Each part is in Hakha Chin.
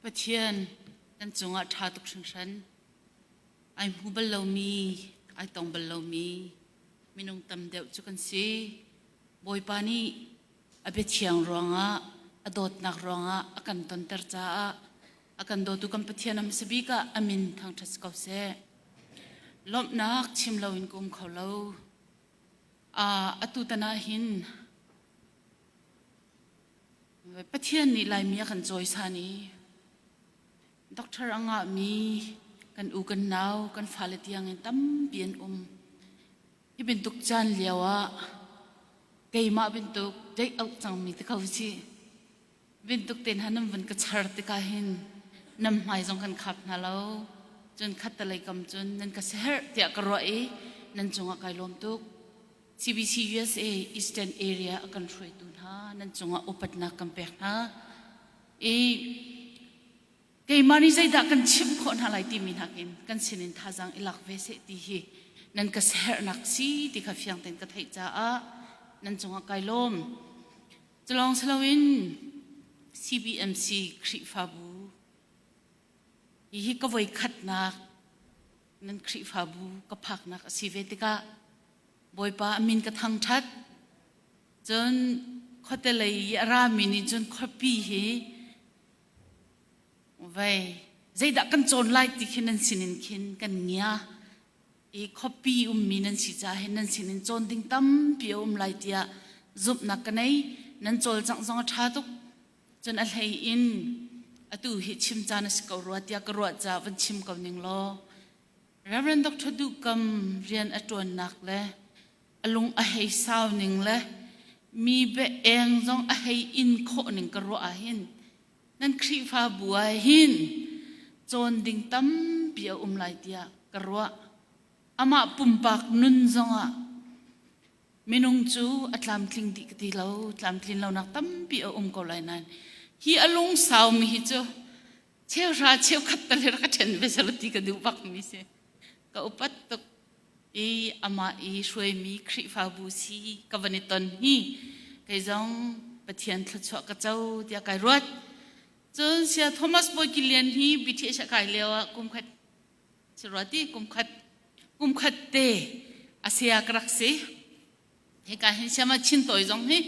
Pathian kan cungah ṭha tuk hringhran. Ai hmu bal lomi, ai tong bal lomi minung tam deuh cu kan si. Bawipa nih a biathiang ruangah, a dawtnak ruangah a kan tonter caah a kan dawtu kan Pathian a hmasa bik ah a min thangṭhat si ko seh. Lawmhnak chim loin ka um kho lo. Atu tan ah hin Pathian nih Laimi a kan cawisan i doctor a ngahmi kan u kan nau kan fale tiangin tampi an um. Hi bantuk caan lio ah keimah bantuk deih auh cangmi te ko si. Bantuk te hna nan vun ka char tikah hin nan hmai zong kan khap hna lo. Cun khattelei kam cun nan ka siaherh tiah ka ruah i nan cungah kai lawm tuk. CBC USA Eastern Area a kan hruaitu hna nan cungah upatnak kan pek hna. I keimah nih zeidah kan chimh khawh hna lai timi nakin kan sinin thazaang i lak ve seh ti hi nan ka siaherhnak si ti kha fiang tein ka theih caah nan cungah kai lawm. Culawng siloin CBMC Khrihfabu hihi ka voi khatnak nan Khrihfabu ka phaknak a si ve tikah Bawipa a min ka thangṭhat. Cun khuate lei i a rami nih cun khuapi hi vei zeidah kan cawn lai ti khi nan sinin khin kan ngia i khuapi ummi nan si caah hin nan sinin cawn ding tampi a um lai tiah zumhnak ka nei. Nan cawlcangh zong a ṭha tuk. Cun a hlei in atu hi chim caan a si ko rua tiah ka ruah caah van chim ko ning law Reverend Dr. Duh Kam rian a ṭuannak le a lung a hei sau ning le mi bia eng zong a hei in khawh ning ka ruah ahhin nan Khrihfabu ah hin cawn ding tampi a um lai tiah ka ruah. Amah pumpak nun zongah minung cu a tlamtling dih ka ti lo, tlamtlin lonak tampi a um ko lai nain hi a lungsaumi hi cu cheuhra cheukhat tal hi rak ka ṭhen ve selaw ti ka duh bak mi si. Ka upat tuk i amah i hruaimi Khrihfabu si ka van i ton hi kei zong Pathian thluachuah ka co tiah kai ruat. Cun Saya Thomas Bawi Kilian hi BTH a kai lio ah kum khat si rua ti kum khat kum khat te a saya ka rak si. Hika hin siama chin tawi zong hi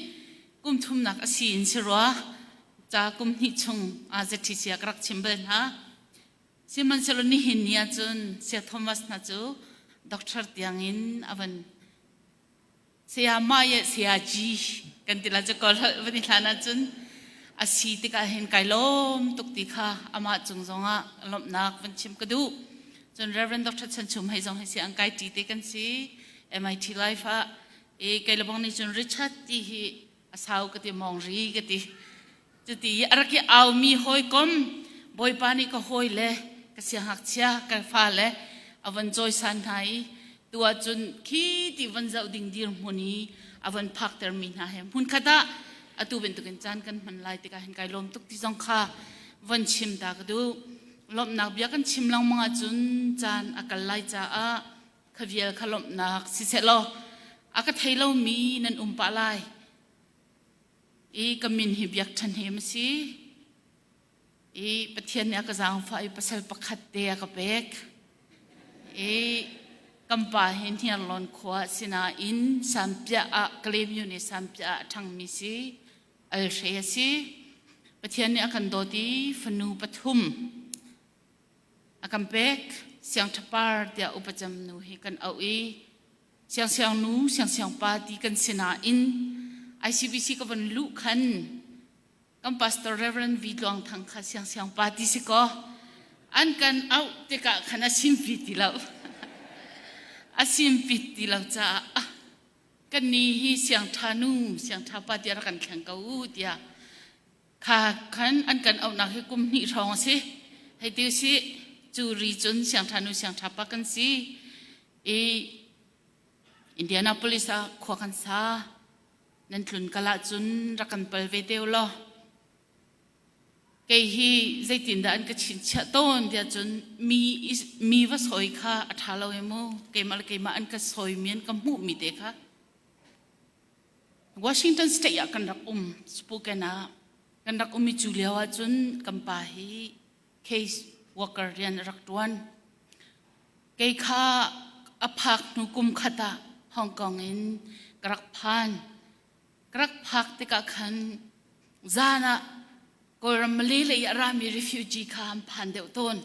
kum thumnak a si in si rua. Ca kum hnih chung a ZTC sia ka rak chim bal hna. Sihmanhsehlaw nihin ni ahcun Saya Thomas hna cu doctor tiangin a van saya ma ye saya G kan ti la cu kawl van i hlan ahcun a si tikah hin kai lawm tuk ti kha amah cung zongah lawmhnak van chim ka duh. Cun Reverend Dr. Chan Chum hei zong hi si ang kai ṭi te kan si. MIT Life ah i kei lebang nih cun Richard ti hi a sau ka ti mong ri ka ti. Cuti i a rak i aumi hawikom Bawipa nih ka hawi le ka siangngakchia ka fa le a von cawisan hna i tu ahcun khi ti von zoh ding dirhmun i a von phaktermi hna he hmunkhat ah atu bantukin caan kan hman lai tikah hin kai lawm tuk ti zong kha von chim ta ka duh. Lawmhnak bia kan chim lengmang ahcun caan a kal lai caah kha vial kha lawmhnak siseh law a ka thei lomi nan um pah lai i ka min hi biak ṭhan hem a si i Pathian nih a ka zaangfah i pasal pakhat te a ka pek i kan pa hi Hniarlawn khua sinain Sampiah ah Kalaymyo nih Sampiah ah a ṭhangmi si alhre a si Pathian nih a kan dawt i fanu pathum A kan pek siangṭhapar tiah upacem nu hi kan auh i siangsiang nu siangsiang pa ti kan si nain ICBC ka von luh khan kan pastor Reverend V Tluang Thang kha siangsiang pa ti si kaw an kan auh tikah khan a simpi ti lo a simpi ti lo caah ah kan ni hi siangṭha nu siangṭha pa tiah rak kan thleng ko u tiah Kha khan an kan auhnak hi kum hnih hrawng a si. Hei ti si cu ri cun siangṭha nu siangṭha pa kan si. I Indianapolis ah khua kan sa. Nan tlun kal ahcun rak kan pal ve te u law. Kei hi zeitindah an ka chinchiah tawn tiah cun mi mi va sawi kha a ṭha lo e mu. Keimah le keimah an ka sawimi an ka hmuhmi te kha Washington State ah kan rak um Spokane ah kan rak um i cu lio ahcun kan pa hi Case worker rian a rak ṭuan. Kei kha a phak hnu kum khat ah Hong Kong in ka rak phan. Ka rak phak tikah khan zan ah Kawlram Malay lei a rami refugee kha an phan deuh tawn.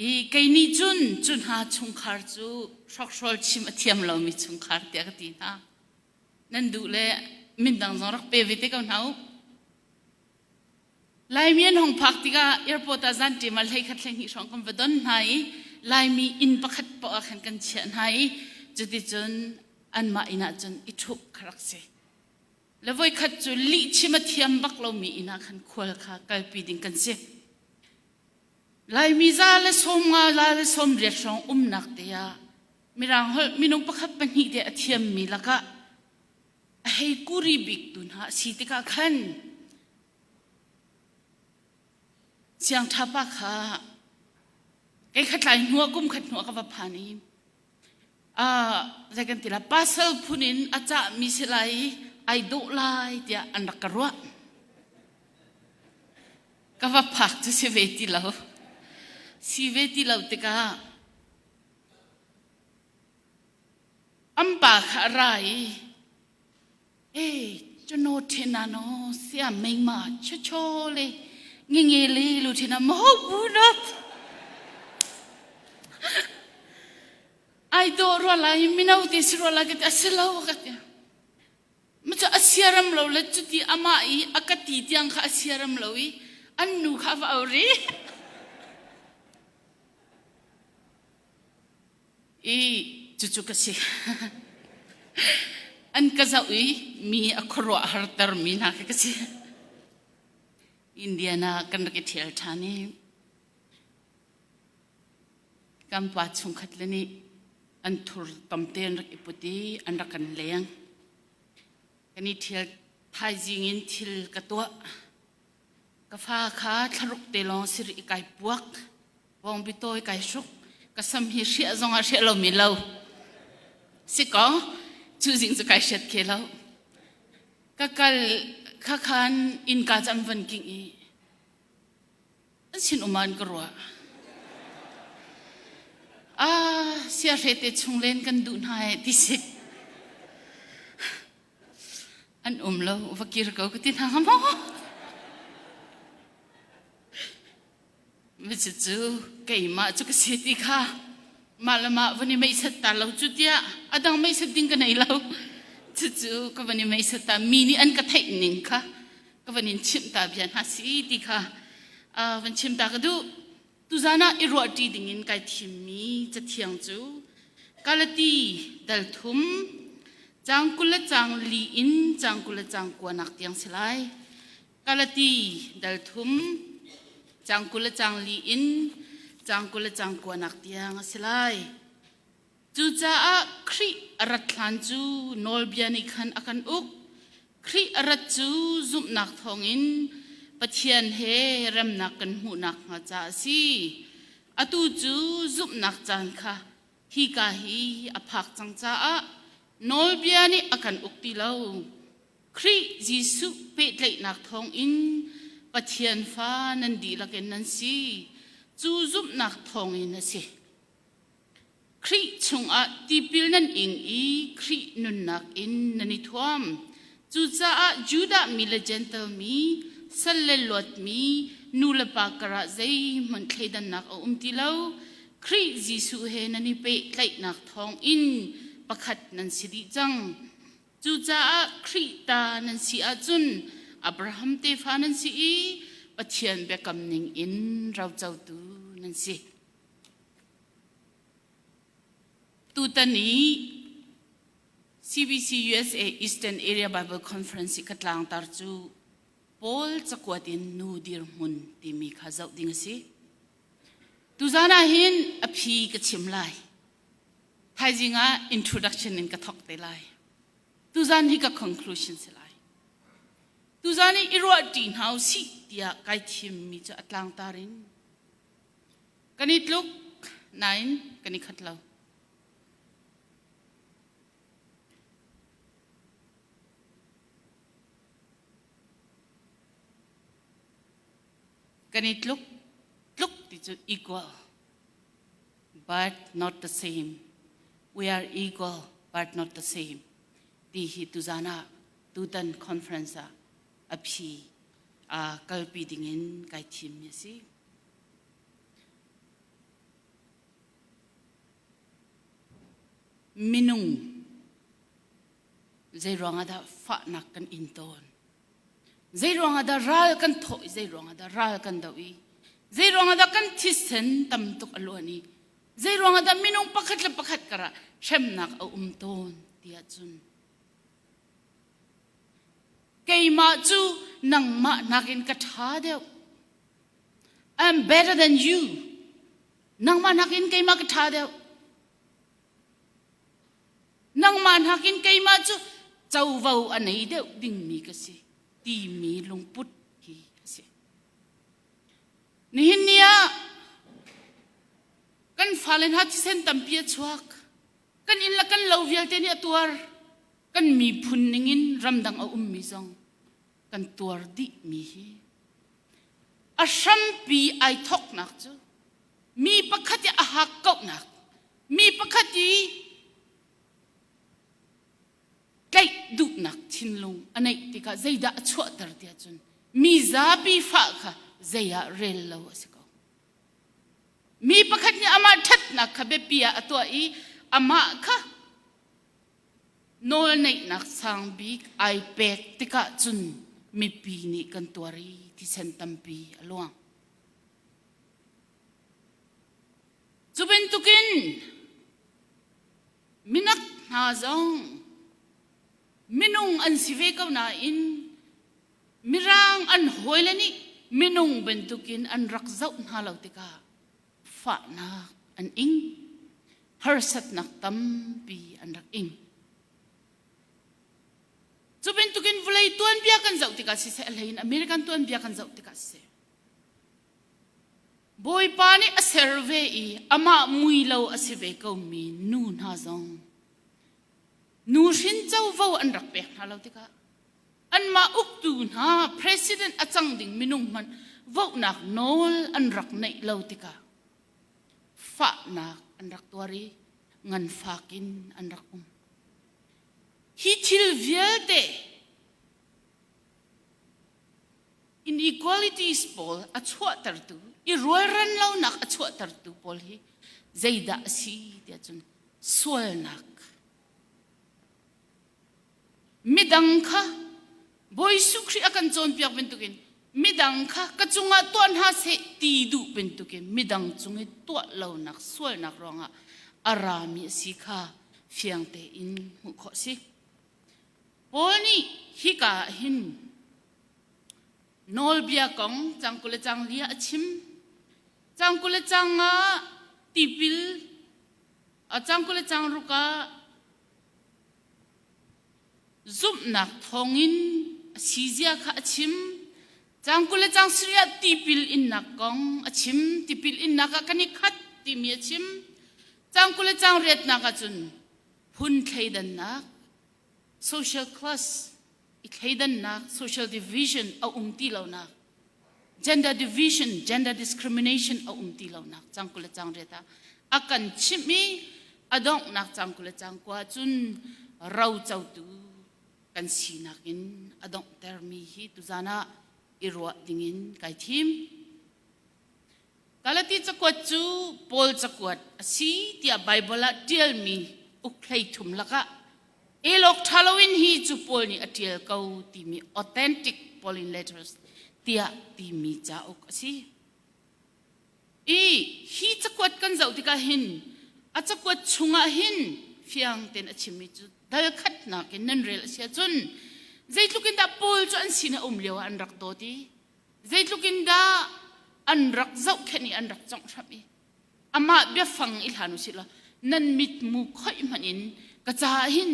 I kei nih cun cu hna chungkhar cu hrokhrawl chim a thiam lomi chungkhar tiah ka ti hna. Nan duh le mindang zong rak pe ve te ko hna u. Laimi an hong phak tikah airport ah zanṭim ah 11 12 hrawng kan va don hna i Laimi inn pakhat paoh ah khan kan chiah hna i cuticun anmah inn ah cun i ṭhup kha rak si. Le voikhat cu lihchim a thiam bak lomi inn ah khan khual kha kalpi ding kan si. Laimi za le 50 za le 80 hrawng umnak te ah Mirang holh minung pakhat pahnih te a thiammi lakah a hei kuri bik tu hna a si tikah khan siangṭha pa kha kei kha tlai hnuah kum khat hnuah ka va phan i zei kan ti la pasal phun in a cahmi si lai i ai dawh lai tiah an rak ka ruah. Ka va phak cu si ve ti lo. Si ve ti lo tikah An pa kha a ra i, "Ee, ကျွန်တော်ထင်တာနော်ဆရာမိန်းမချောချောလေးငယ်ငယ်လေးလို့ထင်တာမဟုတ်ဘူးနော်ai do ro la mino te si ro la ka ti a lo ka ti ma cu a siaram lo le cuti amah i a ka ti tiang kha a siaram lo i an nu kha va au ri I cucu ka si. An ka zoh i mi a khuaruah hartermi hna khi ka si. Indiana kan rak i ṭhial ṭhan i kan pa chungkhat le nih an thur tamte an rak i put i an rak kan leng. Kan i ṭhial thaizing in thil ka tuah. Ka fa kha thlaruk te lawng si rih i kai puak. Bawngbi tawi kai hruk. Ka sam hi hriah zong ah hriah lomi lo. Si ko, cu zing cu kai hriat khe lo. Ka kal kha khan innka cu an van king i an sin um ah an ka ruah. Ah, siahre te chung len kan duh hna eh ti si. An um lo, va kir ko ka ti hna maw? Cucu keimah cu ka si ti kha mah le mah van i meisat ta lo cu tiah a dang meisat ding ka nei lo. Cucu ka van i meisat ta mi nih an ka theih ning kha ka van in chimh ta bia hna si ti kha van chim ta ka duh. Tuzan ah i ruahṭi dingin kai thimmi cathiang cu Galati dal thum caang 20 le caang li in caang 20 le caang kuanak tiang si lai. Galati dal thum caang 20 le caang li in caang 20 le caang kuanak tiang a si lai. Cucaah Khrih a rat hlan cu nawlbia nih khan a kan uk. Khrih a rat cu zumhnak thawngin Pathian he remnak kan hmuh nakhnga caah a si. Atu cu zumhnak caan kha hika hi a phak cang caah nawlbia nih a kan uk ti lo. Khrih Jesuh pehtlaihnak thawngin Pathian fa nan dihlak in nan si. Cu zumhnak thawngin a si. Khrih chungah tipil nan ing i Khrih nunnak in nan i thuam. Cucaah Judah mi le Jentail mi, sal le luatmi, nu le pa karah zeihmanh thleidannak a um ti lo. Khrih Jesuh he nan i pehtlaihnak thawngin pakhat nan si dih cang. Cucaah Khrih ta nan si ahcun Abraham tefa nan si i Pathian biakam ningin rocotu nan si. Tutan i CBC USA Eastern Area Bible Conference i ka tlangtar cu Paul cakuat in nu dirhmun timi kha zoh ding a si. Tuzan ah hin a phi ka chim lai. Thaizing ah introduction in ka thok te lai. Tuzan hi ka conclusion si lai. Tuzan i i ruah ṭi hna u sih tiah kai thimmi cu a tlangtar in Kan i tluk nain kan i khat lo. Kan i tluk. cu equal but not the same. We are equal but not the same. Ti hi tuzan ah tutan conference ah a phi a kalpi dingin kai thimmi a si. Minung zei ruangah dah fahnak kan in tawn? Zei ruangah dah ral kan thawh i zei ruangah dah ral kan doh i zei ruangah dah kan thisen tam tuk a luan i zei ruangah dah minung pakhat le pakhat karah hremnak a um tawn tiah cun keimah cu nangmah nakin ka ṭha deuh. I'm better than you. Nangmah nakin keimah ka ṭha deuh. Nangmah nakin keimah cu covo a nei deuh dingmi ka si timi lungput hi a si. Nihin ni ah kan fale hna thisen tampi a chuak. Kan inn le kan lo vialte nih a tuar. Kan miphun ningin ramdang a ummi zong kan tuar dihmi hi a hrampi ai thawknak cu mi pakhat i a hakkauhnak mi pakhat i tlaih duhnak thinlung a neih tikah zeidah a chuahter tiah cun mi zapi fah kha zei ah rel lo a si ko. Mi pakhat nih amah ṭhatnak kha biapi ah a tuah i amah kha nawlneihnak sang bik ai pek tikah cun mipi nih kan tuar i thisen tampi a luang. Cu bantukin minak hna zong minung an si ve ko nain mirang an hawile nih minung bantukin an rak zoh hna lo tikah fahnak an ing. Harsatnak tampi an rak ing. Cu bantukin vawlei tuanbia kan zoh tikah siseh a hlei in American tuanbia kan zoh tikah siseh Bawipa nih a ser ve i amah mui lo a si ve komi nu hna zong nu hrin covo an rak pek hna lo tikah anmah uktu hna president a cang ding minung hmanh vohnak nawl an rak neih lo tikah fahnak an rak tuar i nganfak in an rak um. Hi thil vialte inequalities pawl a chuahtertu, i rualran lonak a chuahtertu pawl hi zeidah a si tiah cun sualnak. Midang kha Bawi Jesuh Khrih a kan cawnpiak bantukin midang kha ka cungah tuah hna seh ti duh bantukin midang cung i tuah lonak sualnak ruangah a rami a si kha fiang tein hmuh khawh a si. Paul nih hika ah hin nawlbia kong cang 20 le cang li ah a chim. Cang 20 le cang ah tipil, cang 20 le cang ruk ah Zumhnak thawngin a sizia kha a chim. Caang 20 le caang sarih ah tipil innak kong a chim. Tipil innak ah kan i khat timi a chim. Caang 20 le caang riatnak ah cun phun thleidannak, social class i thleidannak, social division a um ti lonak, gender division, gender discrimination a um ti lonak caang 20 le caang riat ah a kan chimh i a donghnak caang 20 le caang kua cun rocotu kan sinak in a donghtermi hi tuzan ah i ruah dingin kai thim. Galati cakuat cu Paul cakuat a si tiah Baibal ah ṭialmi uk 33 lakah elawk ṭha loin hi cu Paul nih a ṭial ko timi authentic Pauline letters tiah timi cauk a si. I hi cakuat kan zoh tikah hin a cakuat chungah hin fiang tein a chimmi cu dal khatnak in nan rel a si ahcun zeitluk in dah Paul cu an sin a um lio ah an rak dawt i zeitluk in dah an rak zohkhenh i an rak conghhramh i amah biafang i hlan usih law nan mitmu khoih hmanh in ka caah hin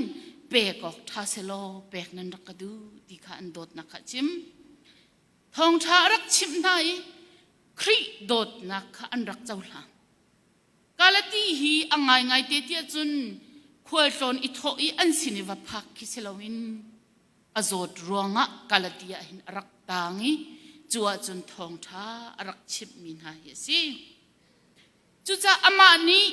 pek awk ṭha selaw pek nan rak ka duh ti kha an dawtnak kha a chim. Thawngṭha a rak chimh hna i Khrih dawtnak kha an rak cohlang. Galati hi a ngaingai te tiah cun khualtlawn i thawh i an sin i va phak khi si loin a zawt ruangah Galati ah hin a rak taang i cu ahcun thawngṭha a rak chimhmi hna hi a si. Cucaah amah nih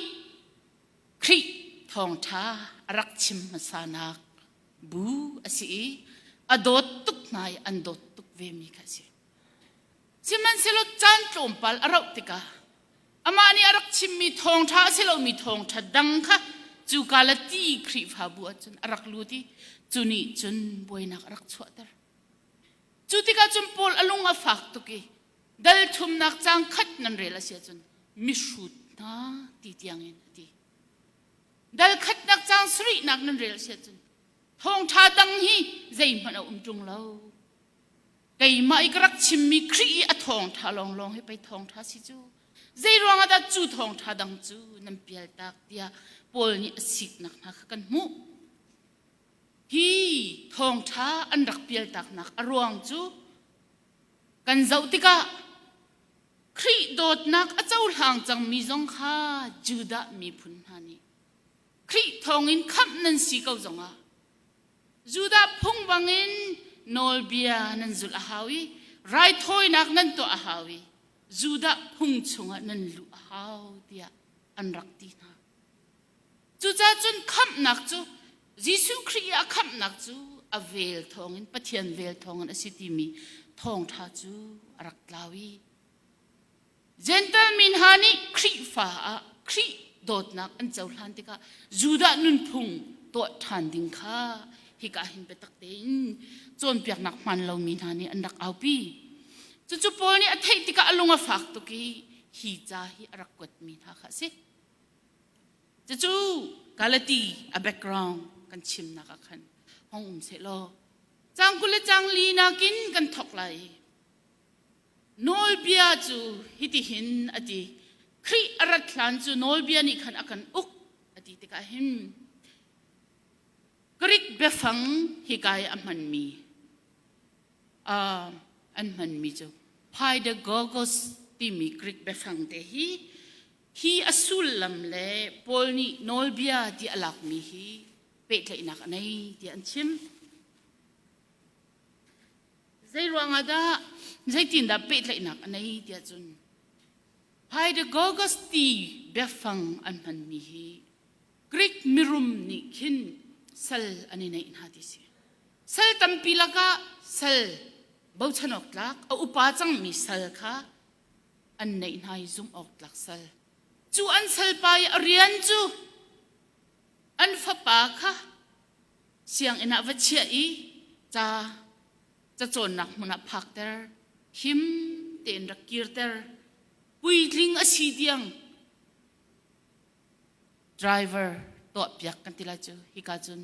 Khrih thawngṭha a rak chim hmasanak bu a si i a dawt tuk hna i an dawt tuk vemi kha a si. Sihmanhsehlaw caan tlawmpal a rauh tikah amah nih a rak chimmi thawngṭha a si lomi thawngṭha dang kha cu Galati Khrihfabu ah cun a rak lut i cu nih cun buainak a rak chuahter. Cu tikah cun Paul a lung a fak tuk i dal thumnak caang khat nan rel a si ahcun mihrut hna ti tiangin a ti. Dal khatnak caang sarihnak nan rel a si ahcun thawngṭha dang hi zeihmanh a um ṭung lo. Keimah i ka rak chimmi Khrih i a thawngṭha lawnglawng hi pei thawngṭha si cu. Zei ruangah dah cu thawngṭha dang cu nan pialtak tiah Paul nih a siknak hna kha kan hmuh. Hi thawngṭha an rak pialtaknak a ruang cu kan zoh tikah Khrih dawtnak a cohlang cangmi zong kha Judah miphun hna nih Khrih thawngin khamh nan si ko zongah Judah phung bangin nawlbia nan zulh a hau i raithawinak nan tuah a hau i Judah phung chungah nan luh a hau tiah an rak ti hna. Cucaah cun khamhnak cu Jesuh Khrih i a khamhnak cu a vel thawngin Pathian vel thawngin a si timi thawngṭha cu a rak tlau i Gentle mi hna nih Khrihfa ah Khrih dawtnak an cohlan tikah Judah nunphung tuah ṭhan ding kha hika hin biatak tein cawnpiaknak hmaan lomi hna nih an rak aupi. Cucu Paul nih a theih tikah a lung a fak tuk i hi ca hi a rak kuatmi hna kha a si. Cucu Galati a background kan chimnak ah khan hong um sehlaw cang 20 le cang li nakin kan thawk lai. Nawlbia cu hitihin a ti. Khrih a rat hlan cu nawlbia nih khan a kan uk a ti tikah hin Greek biafang hika i a hmanmi uh, an hmanmi cu paidagogos timi Greek biafang te hi hi a sullam le Paul nih nawlbia ti a lakmi hi pehtlaihnak a nei tiah an chim. Zei ruangah dah zeitindah pehtlaihnak a nei tiah cun Pythagoras ti biafang an hmanmi hi Greek mirum nih khin sal an i neih hna ti si. Sal tampi lakah sal bochan awk tlak a upa cangmi sal kha an neih hna i zumh awk tlak sal. Cu an salpa i a rian cu an fapa kha sianginn ah va chiah i ca cacawnnak hmun ah phakter him tein rak kirter puitling a si tiang driver tuahpiak kan ti lai cu hika cun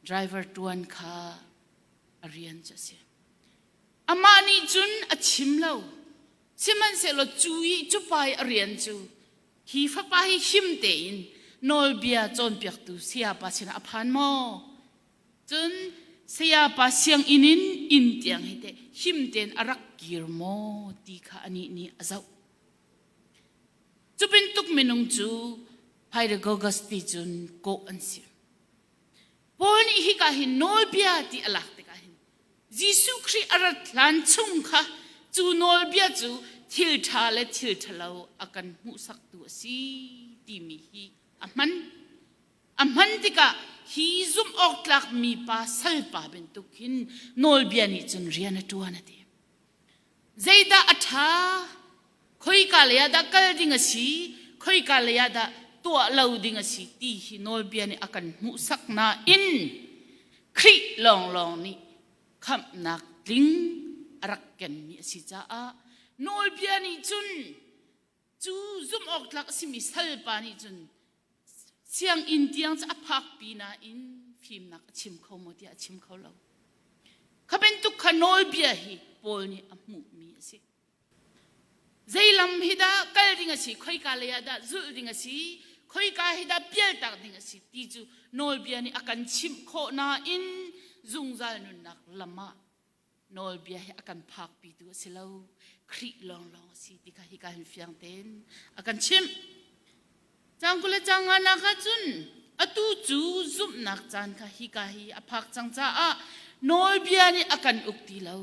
driver tuan kha a rian cu a si amah nih cun a chim lo sihmanhsehlaw cu i cu pa i a rian cu Hi fapa hi him tein nawlbia cawnpiaktu sayapa sinah a phan maw? Cun sayapa sianginn in inn tiang hi teh him tein a rak kir maw ti kha anih nih a zoh. Cu bantuk minung cu Pythagoras ti cun kawh an si. Paul nih hika hin nawlbia ti a lak tikah hin Jesuh Khrih a rat hlan chung kha cu nawlbia cu thil ṭha le thil ṭhalo a kan hmuhsaktu a si timi hi a hman. A hman tikah hi zumh awk tlak mi pa salpa bantuk hin nawlbia nih cun rian a ṭuan a ti. Zeidah a ṭha? Khoika lei ah dah kal ding a si? Khoika lei ah dah tuah lo ding a si ti hi nawlbia nih a kan hmuhsak nain Khrih lawnglawng nih khamhnak tling a rak kenmi a si caah nawlbia nih cun cu zumh awk tlak a simi salpa nih cun sianginn tiang cu a phakpi nain fimnak a chim kho maw tiah a chim kho lo. Kha bantuk kha nawlbia hi Paul nih a hmuhmi a si. Zei lam hi dah kal ding a si, khoika lei ah dah zulh ding a si, khoika hi dah pialtak ding a si ti cu nawlbia nih a kan chimh khawh nain zungzal nunnak lam ah nawlbia hi a kan phakpitu a si lo Khrih lawnglawng a si ti kha hika hin fiang tein a kan chimh. Cang 20 le cang nganak ah cun atu cu zumhnak caan kha hika hi a phak cang caah nawlbia nih a kan uk ti lo.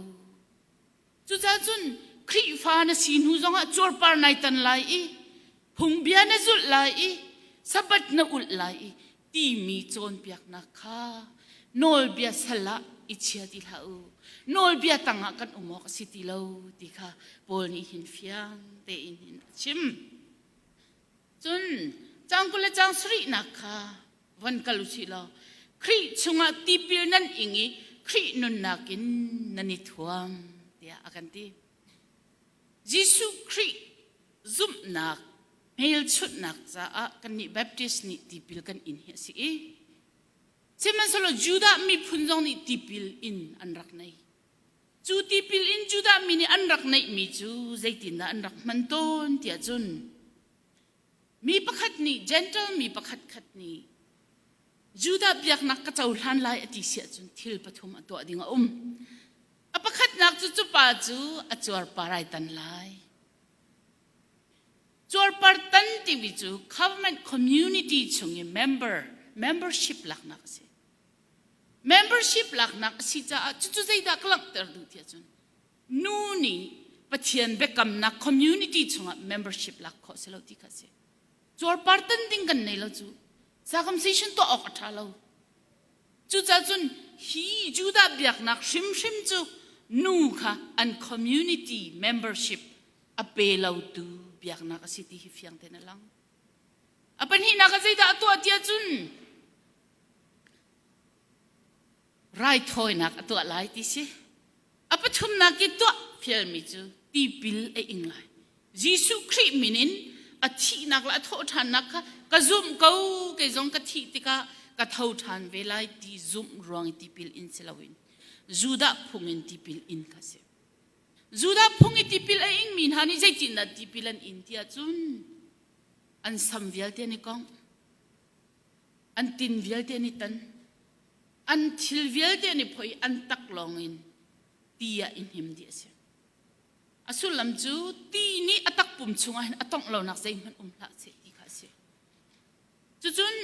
Cucaah cun Khrihfa na si hnu zongah cuarpar nai tan lai i. Phungbia na zulh lai i Sabbath na ulh lai i timi cawnpiaknak kha nawlbia sal ah i chia ti hlah u. Nawlbia tangah kan um awk a si ti lo ti kha Paul nih hin fiang tein hin a chim. Cun caang 20 le caang sarihnak kha von kal u sih law Khrih chungah tipil nan ing i Khrih nunnak in nan i thuam tiah a kan ti. Jesuh Khrih zumhnak hmelchunhnak caah kannih Baptist nih tipil kan in hi a si i sihmanhsehlaw Judah miphun zong nih tipil in an rak nei. Cu tipil in Judah mi nih an rak neihmi cu zeitindah an rak hman tawn tiah cun mi pakhat nih Gentle mi pakhat khat nih Judah biaknak ka cohlan lai a ti si ahcun thil pathum a tuah ding a um. A pakhatnak cu cu pa cu a cuarpar ai tan lai. Cuarpar tan timi cu government community chung i member membership laknak a si. Membership laknak a si caah cucu zeidah ka langhter duh tiah cun nu nih Pathian biakamnak community chungah membership lak khawh si lo ti kha a si. Cuarpar tan ding kan nei lo cu circumcision tuah awk a ṭha lo. Cucaah cun hi Judah biaknak hrimhrim cu nu kha an community membership a pe lotu biaknak a si ti hi fiang tein a lang. A pahnihnak ah zeidah a tuah tiah cun raithawinak a tuah lai ti si. A pathumnak i tuah fialmi cu tipil a ing lai. Jesuh Khrih min in a thihnak le a thawhṭhannak kha ka zumh ko kei zong ka thih tikah ka tho ṭhan ve lai ti zumh ruang i tipil in si loin Judah phung in tipil in kha si. Judah phung i tipil a ingmi hna nih zeitindah tipil an in tiah cun an sam vialte an i kongh, an tin vialte an i tan, an thil vialte an i phoih i an tak lawngin ti ah i hnim dih a si. A sullam cu ti nih a takpum chungah hin a tongh lonak zeihmanh um hlah seh ti kha a si. Cucun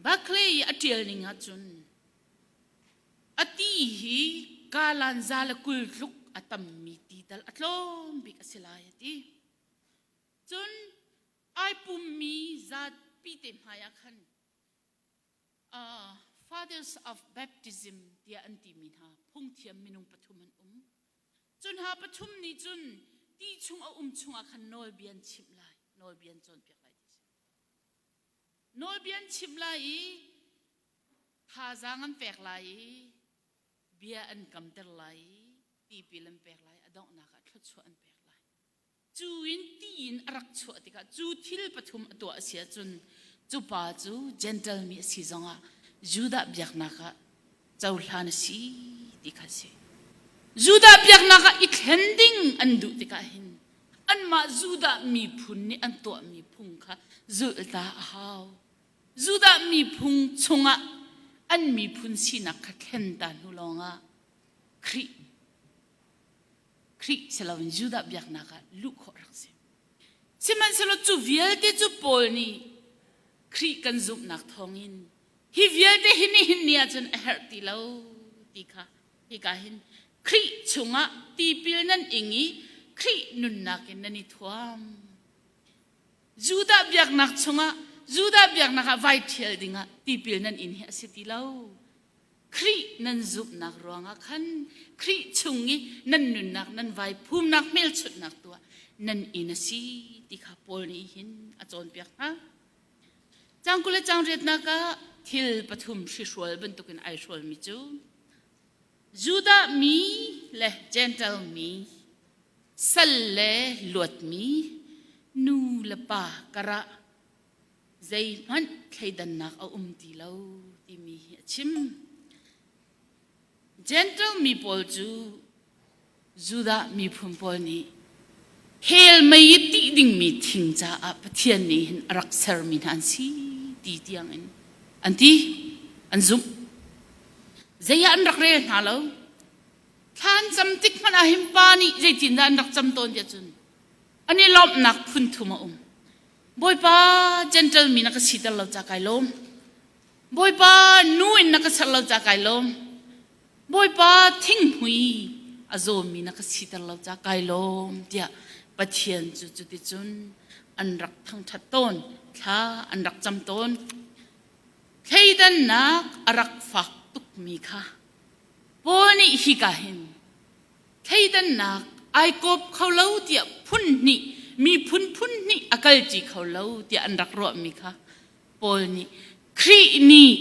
Barclay i a ṭial ning ahcun a ti hi kalan za le 20 tluk a tammi ti tal a tlawm bik a si lai a ti. Cun ai pummi zatpi te hmai ah khan uh, Fathers of Baptism tiah an timi hna phungthiam minung pathum an um. Cu hna pathum nih cun ti chung a um chungah khan nawlbia an chimh lai, nawlbia an cawnpiak lai ti a si. Nawlbia an chimh lai i thazaang an pek lai i bia an kamter lai i tipil an pek lai, a donghnak ah thluachuah an pek lai. Cu in ti in a rak chuah tikah cu thil pathum a tuah a si ahcun cu pa cu Gentle mi a si zongah Judah biaknak ah cohlan a si ti kha a si. Judah biaknak ah i thlen ding an duh tikah hin anmah Judah miphun nih an tuahmi phung kha zulh ta a hau. Judah miphung chungah an miphun sinak kha thlen ta hnu lawngah Khrih Khrih si loin Judah biaknak ah luh khawh rak si. Sihmanhsehlaw cu vialte cu Paul nih Khrih kan zumhnak thawngin hi vialte hi nihin ni ahcun a herh ti lo ti kha hika hin Khrih chungah tipil nan ing i Khrih nunnak in nan i thuam. Judah biaknak chungah Judah biaknak ah vai ṭhial dingah tipil nan in hi a si ti lo. Khrih nan zumhnak ruangah khan Khrih chung i nan nunnak nan vai phumnak hmelchunhnak tuah nan inn a si ti kha Paul nih hin a cawnpiak hna. Cang 20 le cang riatnak ah thil pathum hrihrual bantukin ai hrualmi cu Judah mi le Gentile mi, sal le luatmi, nu le pa karah zeihmanh thleidannak a um ti lo timi hi a chim. Gentle mi pawl cu Judah miphun pawl nih hell mei i tih dingmi thing caah Pathian nih hin a rak sermi hna an si ti tiang in an ti an zumh. Zei ah an rak rel hna lo. Thla an cam tik hmanh ah hin pa nih zeitindah an rak cam tawn tiah cun an i lawmhnak phun thum a um. Bawipa gentle mi na ka siter lo ca kai lawm. Bawipa nu in na ka ser lo ca kai lawm. Bawipa thinghmui a zawmi na ka siter lo ca kai lawm tiah Pathian cu cuticun an rak thangṭhat tawn, thla an rak cam tawn. Thleidannak a rak fak tukmi kha Paul nih hika hin thleidannak ai kawp kho lo tiah phun hnih miphun phun hnih a kalṭi kho lo tiah an rak ruahmi kha Paul nih Khrih nih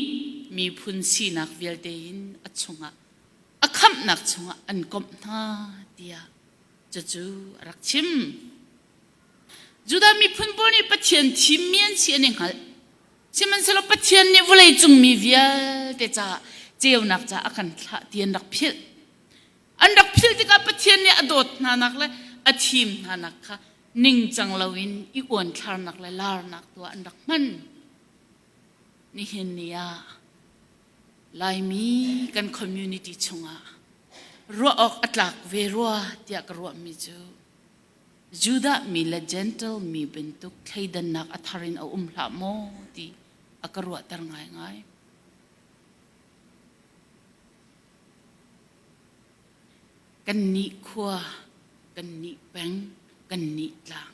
miphun sinak vialte in a chungah a khamhnak chungah an komh hna tiah cucu a rak chim. Judah miphun pawl nih Pathian thimmi an si an i hngalh. Sihmanhsehlaw Pathian nih vawleicung mi vialte caah ceunak caah a kan thlah ti an rak philh. An rak philh tikah Pathian nih a dawt hnanak le a thim hnanak kha ningcang loin i uanthlarnak le larnak tuah an rak hman. Nihin ni ah Laimi kan community chungah ruah awk a tlak ve rua tiah ka ruahmi cu Judah mi le Gentle mi bantuk thleidannak a thar in a um hlah maw ti a ka ruahter ngaingai. Kannih khua, kannih peng, kannih tlang.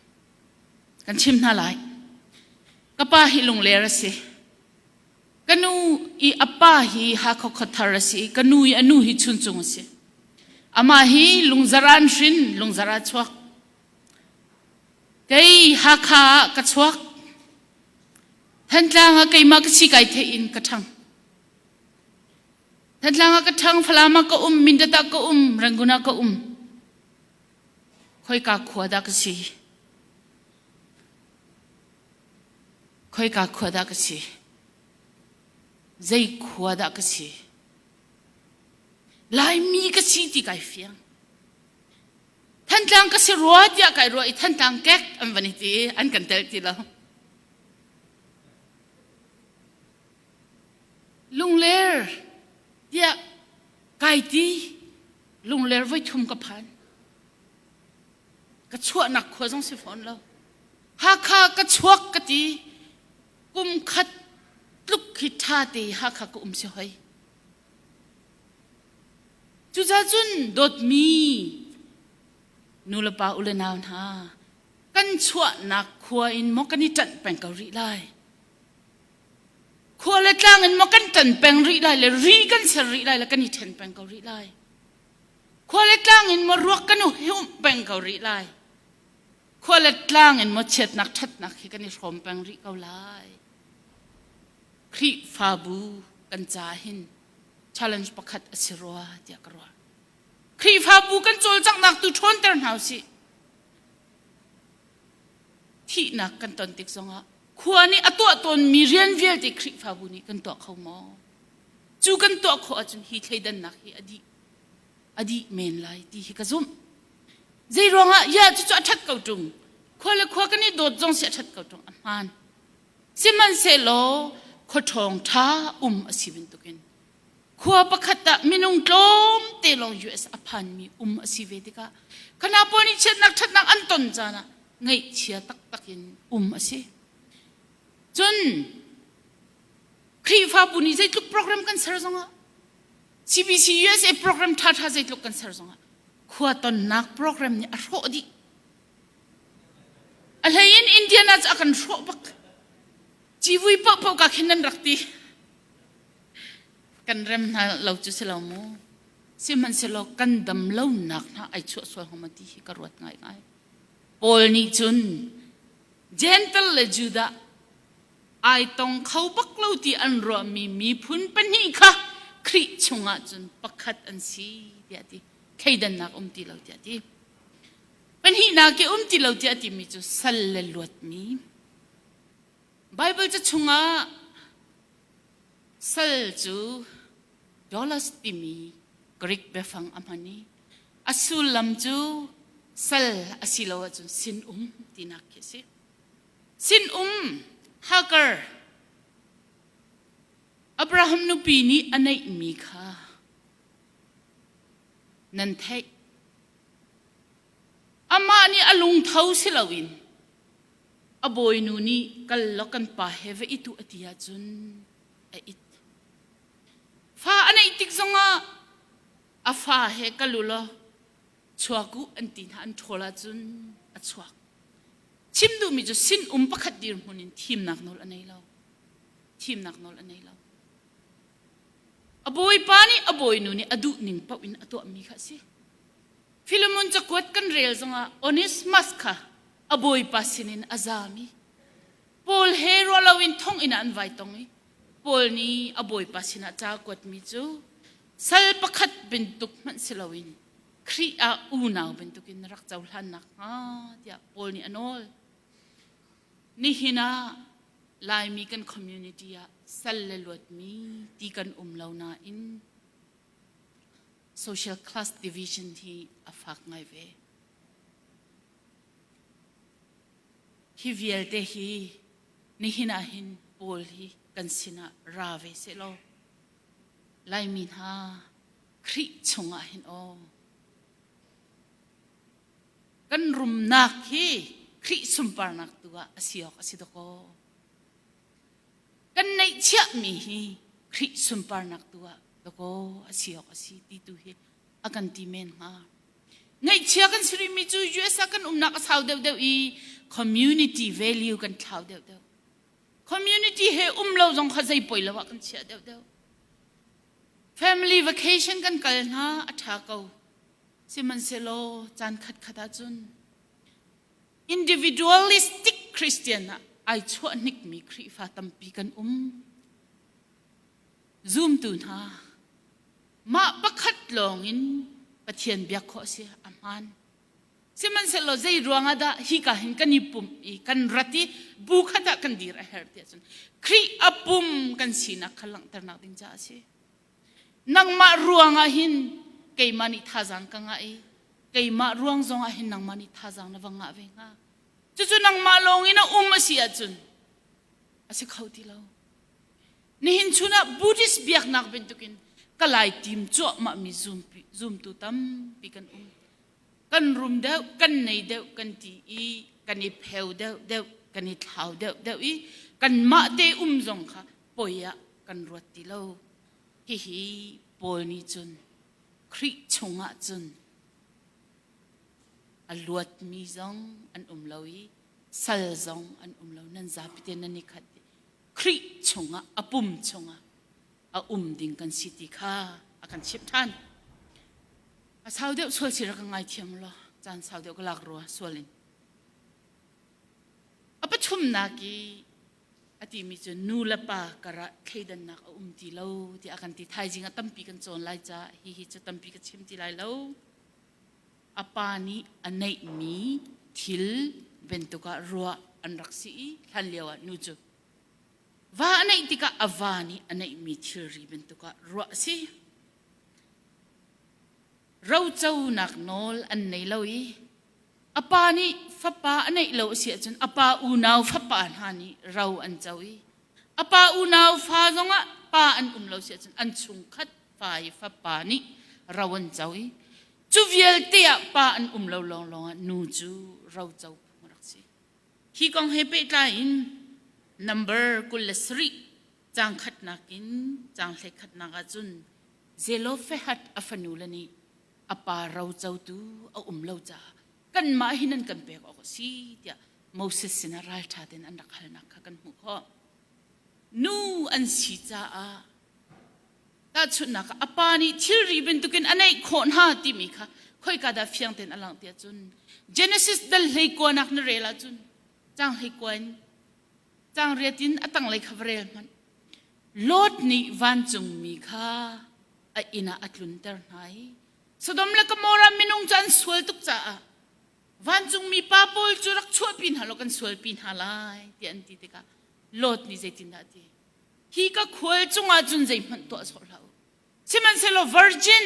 Kan chim hna lai. Ka pa hi Lungler a si. Ka nu i a pa hi Hakha khuathar a si i ka nu i a nu hi Chuncung a si. Amah hi Lungzar an hrin, Lungzar ah chuak. Kei Hakha ah ka chuak. Thantlang ah keimah ka si kai theih in ka ṭhang. Thantlang ah ka ṭhang, Falam ah ka um, Mindat ah ka um, Rangoon ah ka um. Khoika khua dah ka si? Khoika khua dah ka si? Zei khua dah ka si? Laimi ka si ti kai fiang. Thantlang ka si rua tiah kai ruah i Thantlang kek an van i ti an kan tel ti lo. Lungler tiah kai ti lungler voi thum ka phan. Ka chuahnak khua zong si fawn lo. Hakha ka chuak ka ti kum khat tluk khi ṭha te Hakha ka um si hoi. Cucaah cun dawtmi nu le pa u le nau hna kan chuahnak khua in maw kan i ṭanh peng ko rih lai. Khua le tlang in maw kan ṭan peng rih lai le ri kan ser rih lai le kan i ṭhen peng ko rih lai. Khua le tlang in maw ruak kan humh peng ko rih lai. Khua le tlang in maw chiatnak ṭhatnak hi kan i hrawm peng rih ko lai. Khrihfabu kan ca hin challenge pakhat a si rua tiah ka ruah. Khrihfabu kan cawlcanghnak tu ṭhawnter hna usih. Thihnak kan ton tik zongah khua nih a tuah tawnmi rian vialte Khrihfabu nih kan tuah kho maw? Cu kan tuah khawh ahcun hi thleidannak hi a dih a dih men lai ti hi ka zumh. Zei ruangah ya cucu a ṭhat ko ṭung. Khua le khua kan i dawt zong si a ṭhat ko ṭung a hmaan. Sihmanhsehlaw khua ṭhawng ṭha um a si bantukin khua pakhat ah minung tlawmte lawng US a phanmi um a si ve tikah khana pawl nih chiatnak ṭhatnak an ton caan ah ngaihchia taktak in um a si. Cun Khrihfabu nih zeitluk program kan ser zongah CBC USA program ṭhaṭha zeitluk kan ser zongah khua tonnak program nih a hrawh dih. A hlei in Indiana cu a kan hrawh bak. Civui paohpaoh ka khin nan rak ti. Kan rem hna lo cu si lo mu. Sihmanhsehlaw kan dam lonak hna ai chuah sual hnga ti hi ka ruat ngaingai. Paul nih cun Gentle le Judah ai tong kho bak lo ti an ruahmi miphun pahnih kha Khrih chungah cun pakhat an si tiah ti. Thleidannak um ti lo tiah ti. Pahnihnak i um ti lo tiah timi cu sal le luatmi. Bible ca chungah sal cu dollars timi Greek biafang a hman i a sullam cu sal asilo ahcun sin-um tinak khi a si. Sin-um Hagar Abraham nupi nih a neihmi kha nan theih. Amah nih a lungtho si loin a bawinu nih kal law kan pa he va it u a ti ahcun a it. Fa a neih tik zongah a fa he kal u law chuak u an ti hna an ṭhawl ahcun a chuak. Chim duhmi cu sin-um pakhat dirhmun in thimnak nawl a nei lo. Thimnak nawl a nei lo. A bawipa nih a bawinu nih a duh ning paoh in a tuahmi kha a si. Philemon cakuat kan rel zongah Onesimus kha a bawipa sinin a zami Paul he ruah loin thonginn ah an vai tong i Paul nih a bawipa sinah ca a kuatmi cu sal pakhat bantuk hmanh si loin Khrih ah unau bantukin na rak cohlan nakhnga tiah Paul nih a nawl. Nihin ah Laimi kan community ah sal le luatmi ti kan um lo nain social class division hi a fak ngai ve. Hi vialte hi nihin ah hin Paul hi kan sinah ra ve sehlaw Laimi hna Khrih chungah hin aw kan rumnak hi Khrih sunparnak tu ah a si awk a si dakaw. Kan neihchiahmi hi Khrih sunparnak tu ah dakaw a si awk a si ti tu hi a kan ti men hnga. Ngaihchia kan si rihmi cu US ah kan umnak a sau deuhdeuh i community value kan thlau deuhdeuh. Community he um lo zong kha zei poi lo ah kan chiah deuhdeuh. Family vacation kan kal hna a ṭha ko. Sihmanhsehlaw caan khatkhat ahcun individualistic Christian ah ai chuah hnikmi Khrihfa tampi kan um. Zumtu hna, mah pakhat lawngin Pathian biak khawh a si a hmaan. Sihmanhsehlaw zei ruangah dah hika hin kan i pumh i kan rat i bu khat ah kan dir a herh tiah cun Khrih a pum kan sinak kha langhternak ding caah a si. Nangmah ruangah hin keimah nih thazaang ka ngah i keimah ruang zongah hin nangmah nih thazaang na va ngah ve hnga. Cucu nangmah lawngin a um a si ahcun a si kho ti lo. Nihin chun ah Buddhist biaknak bantukin ka lai tim cuahmah mi zumtu tampi kan um. Kan rum deuh, kan nei deuh kan ti i kan i pheu deuh deuh, kan i thlau deuh deuh i kanmah te um zong kha poi ah kan ruat ti lo. Hihi Paul nih cun Khrih chungah cun a luatmi zong an um lo i sal zong an um lo nan zapi te nan i khat Khrih chungah a pum chungah a um ding kan si ti kha a kan chimh ṭhan. A sau deuh sual si rak ka ngaithiam law caan sau deuh ka lak rua sual in. A pathumnak i a timi cu nu le pa karah thleidannak a um ti lo tiah a kan ti. Thaizing ah tampi kan cawn lai caah hihi cu tampi ka chim ti lai lo. A pa nih a neihmi thil bantuk ah ruah an rak si i hlan lio ah nu cu va a neih tikah a va nih a neihmi thilri bantuk ah ruah a si. Roconak nawl an nei lo i a pa nih fapa a neih lo a si ahcun a pa unau fapa hna nih ro an co i a pa unau fa zongah pa an um lo si ahcun an chungkhat fa i fapa nih ro an co i cu vialte ah pa an um lo lawnglawng ah nu cu ro co phung a rak si. Hi kong he pehtlai in number 27 caang khatnak in caang hlei khatnak ahcun Zelophehad a fanule nih a pa rocotu a um lo caah kanmah hi nan kan pek awk a si tiah Moses sinah ralṭha tein an rak halnak kha kan hmuh khawh. Nu an si caah tahchunhnak ah a pa nih thilri bantukin a neih khawh hna timi kha khoika dah fiang tein a langh tiah cun Genesis dal hlei kuanak na rel ahcun caang hlei kua in caang riat in a tanglei kha va rel hmanh. Lot nih vancungmi kha a inn ah a tlunter hna i Sodom le Gomorrah minung cu an sual tuk caah vancungmi pa pawl cu rak chuahpi hna law kan sualpi hna lai tiah an ti tikah Lot nih zeitindah a ti? Hi ka khual cungah cun zeihmanh tuah sawh hlah u. Sihmanhsehlaw virgin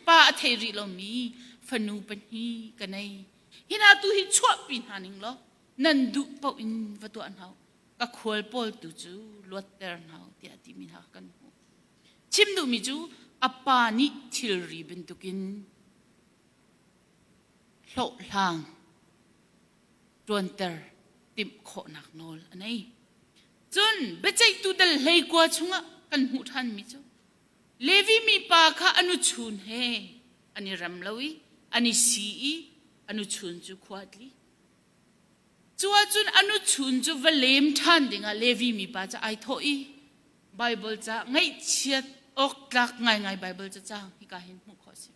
pa a thei rih lomi fanu pahnih ka nei. Hi hna tu hi chuahpi hna ning law nan duh paoh in va tuah hna u. Ka khual pawl tu cu luatter hna u tiah a timi hna kan hmuh. Chim duhmi cu a pa nih thilri bantukin hlawhhlang ṭuanter timh khawhnak nawl a nei. Cun biaceihtu dal hleikua chungah kan hmuh ṭhanmi cu Levi mipa kha a nuchun he an i rem lo i an i si i a nuchun cu khua a tli. Cu ahcun a nuchun cu va lem ṭhan dingah Levi mipa cu ai thawh i Baibal ca ngaihchiat awk tlak ngaingai Baibal cacang hika hin hmuh khawh a si.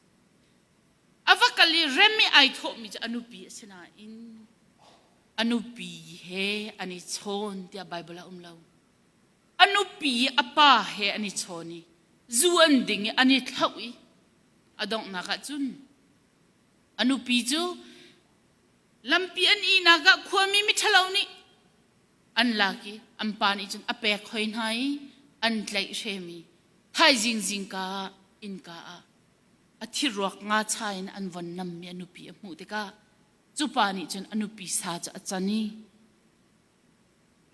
A va kal i rem i ai thawhmi cu a nupi a si nain a nupi he an i chawn tiah Baibal ah um lo. A nupi i a pa he an i chawn i zu an ding i an i thlauh i a donghnak ah cun a nupi cu lampi an ihnak ah khuami miṭhalo nih an lak i an pa nih cun a pek hoi hna i an tlaihhrem i thaizing zingka ah innka ah a thiruak ngacha in an von nammi a nupi a hmuh tikah cu pa nih cun a nupi sa cu a can i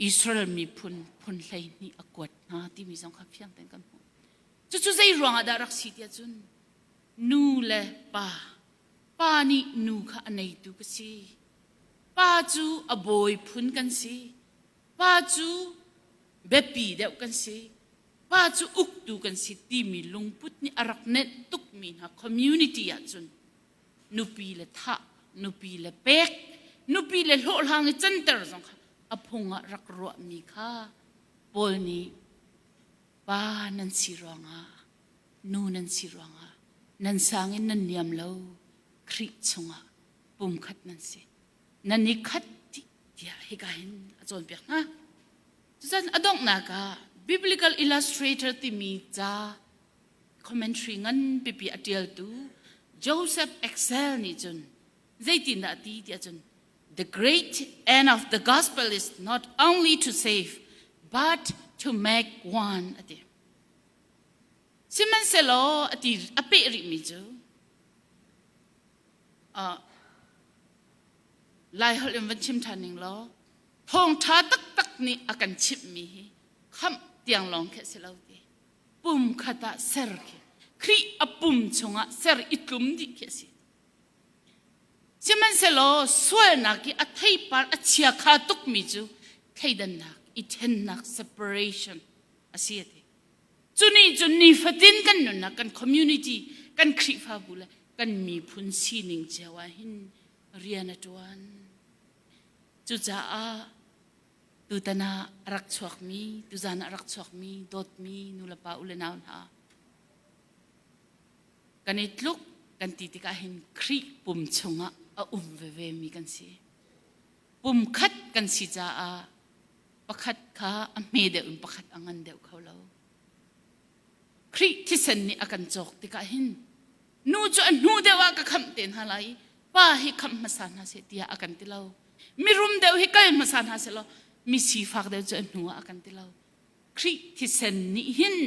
Israel miphun phun 12 a kuat hna timi zong kha fiang tein kan hmuh. Cucu zei ruangah dah rak si tiah cun nu le pa pa nih nu kha a neitu ka si. Pa cu a bawi phun kan si. Pa cu biapi deuh kan si. Pa cu uktu kan si timi lungput nih a rak nenh tukmi hna community ahcun nupi le thah, nupi le pek, nupi le hlawhhlang i canter zong kha a phung ah rak ruahmi kha Paul nih pa nan si ruangah nu nan si ruangah nan sang in nan niam lo Khrih chungah pumkhat nan si nan i khat dih tiah hika hin a cawnpiak hna. Cucun a donghnak ah Biblical Illustrator timi ca commentary ngan pipi a ṭialtu Joseph Excel nih cun zeitindah a ti tiah cun the great end of the gospel is not only to save but to make one a ti. Sihmanhsehlaw a ti a peh rihmi cu uh, Lai holh in van chim ṭhan ning law thawngṭha taktak nih a kan chimhmi hi khamh tiang lawng khi a si lo ti pum khat ah ser khi Khrih a pum chungah ser i tlum dih khi a si. Sihmanhsehlaw sualnak i a theipar a chiakha tukmi cu thleidannak i ṭhennak separation a si a ti. Cu nih cun nifatin kan nunnak kan community kan Khrihfabu le kan miphun sining cio ah hin rian a ṭuan. Cucaah tutan ah a rak chuakmi, tuzan ah a rak chuakmi dawtmi nulepa u le nau hna kan i tluk kan ti tikah hin Khrih pum chungah a um veve mi kan si. Pum khat kan si caah pakhat kha a hme deuh in pakhat a ngan deuh kho lo. Khrih thisen nih a kan cawk tikah hin nu cu a hnu deuh ah ka khamh te hna lai i pa hi khamh hmasa hna seh tiah a kan ti lo. Mirum deuh hi kal hmasa hna seh law mi sifak deuh cu a hnu ah a kan ti lo. Khrih thisen nih hin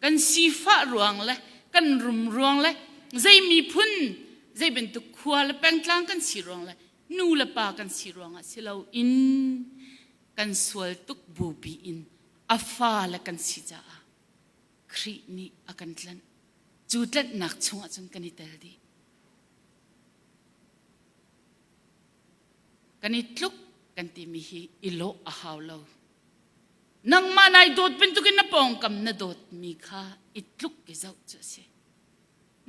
kan sifah ruang le kan rum ruang le zei miphun zei bantuk khua le pengtlang kan si ruang le nu le pa kan si ruangah si loin kan sual tuk bupi in a fa le kan si caah Khrih nih a kan tlanh. Cu tlanhnak chungah cun kan i tel dih. Kan i tluk kan timi hi i lawh a hau lo. Nangmah nai dawt bantukin na pawngkam na dawtmi kha i tluk i zoh cu a si.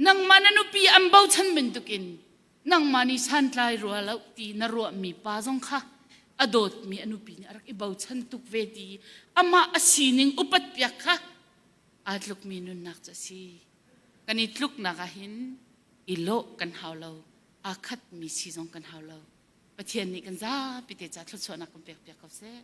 Nangmah na nupi an bochan bantukin nangmah nih santlai rua lo ti na ruahmi pa zong kha a dawtmi a nupi nih a rak i bochan tuk ve ti amah a sining upat piak kha aa tlukmi nunnak cu a si. Kan i tluknak ah hin i lawh kan hau lo, aa khatmi si zong kan hau lo. Pathian nih kan zapi te ca thluachuahnak kan pek piak ko seh.